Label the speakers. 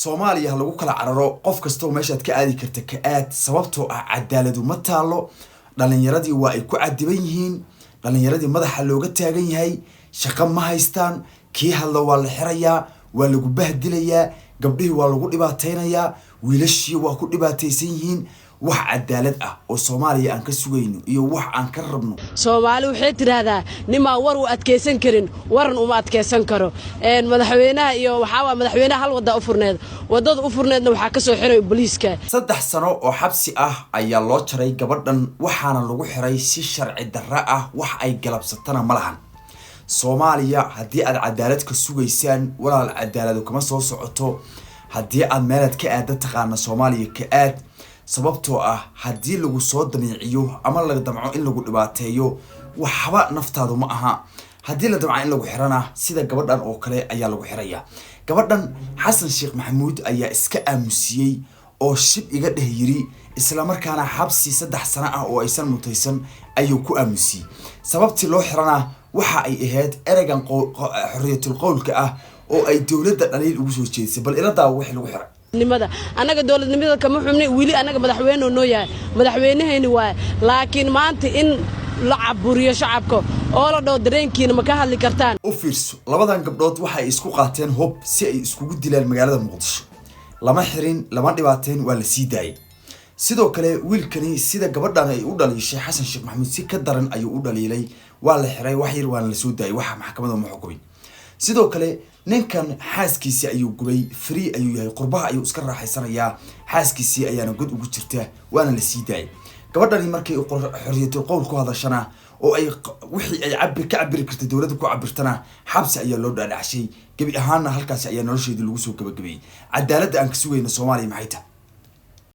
Speaker 1: Soomaaliya ha lagu kala cararo. Qof kastoo meeshaad ka aadi karta ka aad, sababtoo ah cadaaladu ma taalo. Dhalinyaradii waa ay ku cadiban yihiin, dhalinyaradii madaxa looga taagan yahay, shaqo ma haystaan. Kii hadla waa la xirayaa, waa lagu bahdilayaa, gabdhihii waa lagu dhibaateynayaa, wiilashii waa ku dhibaataysan yihiin. Wax cadaalad ah oo Soomaaliya aan ka sugayno iyo wax aan ka rabno.
Speaker 2: Soomaali waxay tidhaahdaa, nimaa war uu adkaysan karin waran uma adkaysan karo. Madaxweynaha iyo waxaa madaxweynaha hal waddaa u furneed, waddada u furneedna waxaa ka soo xiray booliiska.
Speaker 1: 3 sano oo xabsi ah ayaa loo jaray gabadhan, waxaana lagu xiray si sharci darro ah. Wax ay galabsatana ma lahan. Soomaaliya haddii aad cadaalad ka sugaysaan, walaal, cadaaladu kama soo socoto. Haddii aad meelaad ka aada taqaana, Soomaaliya ka aad, sababtoo ah haddii lagu soo damiiciyo ama laga damco in lagu dhibaateeyo, waxba naftaadu ma aha. Haddii la damca in lagu xirana, sida gabadhan oo kale ayaa lagu xiraya. Gabadhan Xasan Sheekh Maxamuud ayaa iska aamusiyey oo shib iga dheh yiri, islamarkaana xabsi 3 sano ah oo aysan mutaysan ayuu ku aamusiyey. Sababtii loo xirana waxa ay ahayd ereygan xorriyatul qowlka ah oo ay dowladda dhaliil ugu soo jeedisay. Bal ila daawo wixii lagu xiray.
Speaker 2: Nimada annaga dowladnimada kama xubni weli. Annaga madaxweyne noo yahay, madaxweynahayni waaye, laakiin maanta in la caburiyo shacabka oo la dhaho dareenkiina ma ka hadli kartaan.
Speaker 1: U fiirso, labadan gabdhood waxa ay isku qaateen hub si ay iskugu dilaan magaalada Muqdisho. Lama xirin, lama dhibaateen, waa la sii daayay. Sidoo kale wiilkani sida gabadhan ay u dhaliishay Xasan Sheekh Maxamuud si ka daran ayuu u dhaliilay. Waa la xiray wax yar, waana la soo daayay, waxa maxkamada ma xukumin. Sidoo kale ninkan xaaskiisii ayuu gubay, free ayuu yahay, qurbaha ayuu iska raaxaysanayaa, xaaskiisii ayaana god ugu jirta, waana la sii daayay. Gabadhani markay xorriyatul qowl ku hadashana oo ay wixii ay cabir ka cabiri kartay dowladda ku cabirtana, xabsi ayaa loo dhaadhacshay. Gebi ahaana halkaasi ayaa nolosheedii lagu soo gabagabeeyey. Cadaaladda aan ka sugayna Soomaaliya maxay tahay?